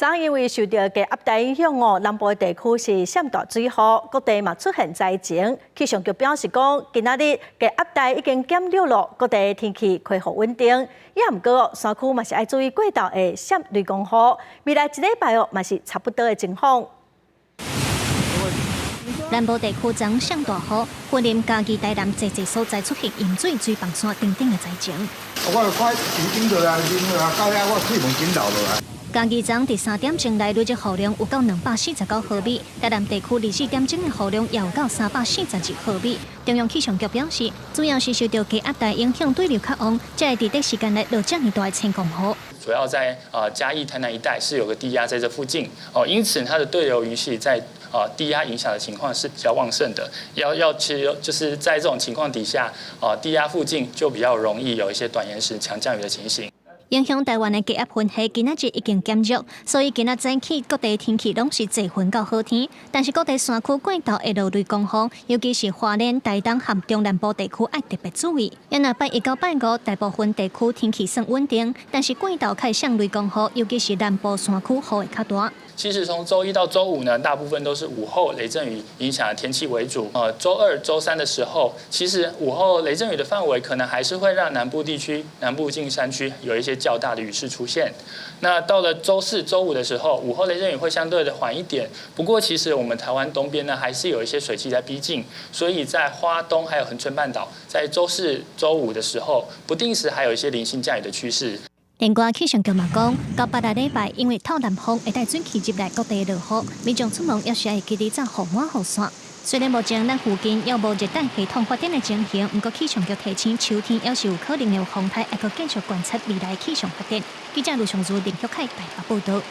昨因為受著低壓帶影響哦，南部地區是閃大水雨，各地嘛出現災情。氣象局表示講，今仔日低壓帶已經減弱囉，各地天氣恢復穩定。也毋過哦，山區嘛是愛注意過晝會閃雷公雨。未來一禮拜哦，嘛是差不多的情況。南部地區昨閃大雨，雲林、嘉義、台南濟濟所在出現淹水、水崩山等等的災情。我看水淹落來，淹落來，到遐我水門緊流落來。嘉義昨佇3點鐘內累積雨量有夠249毫米，台南地區24點鐘的雨量也有夠342毫米。中央氣象局表示，主要是受著低壓帶影響，對流較旺，才會佇短時間內落遮爾大的千降雨。主要在嘉義、台南一帶是有個低壓在這附近哦，因此它的對流雲系在低壓影響的情況是比較旺盛的。要其實就是在這種情況底下，低壓附近就比較容易有一些短延時強降雨的情形。影響台灣的低壓雲系今仔日已經減弱，所以今仔早起各地天氣攏是濟雲到好天。但是各地山區過晝會落雷公雨，尤其是花蓮、台東和中南部地區愛特別注意。若拜一到拜五，大部分地區天氣算穩定，但是過晝較會閃雷公雨，尤其是南部山區雨會較大。其實從週一到週五呢，大部分都是午後雷陣雨影響的天氣為主。週二、週三的時候，其實午後雷陣雨的範圍可能還是會讓南部地區、南部近山區有一些較大的雨勢出現。那到了週四、週五的時候，午後雷陣雨會相對的緩一點。不過，其實我們台灣東邊呢，還是有一些水汽在逼近，所以在花東還有恆春半島，在週四、週五的時候，不定時還有一些零星降雨的趨勢。另外，氣象局嘛講，到拜六禮拜，因為透南風會帶水汽入來各地落雨，民眾出門猶是愛記得帶雨帽雨傘。雖然目前咱附近猶無熱帶系統發展的情形，毋過氣象局提醒，秋天猶是有可能會有風颱，愛閣繼續觀察未來氣象發展。記者盧尚如、林旭凱台北報導。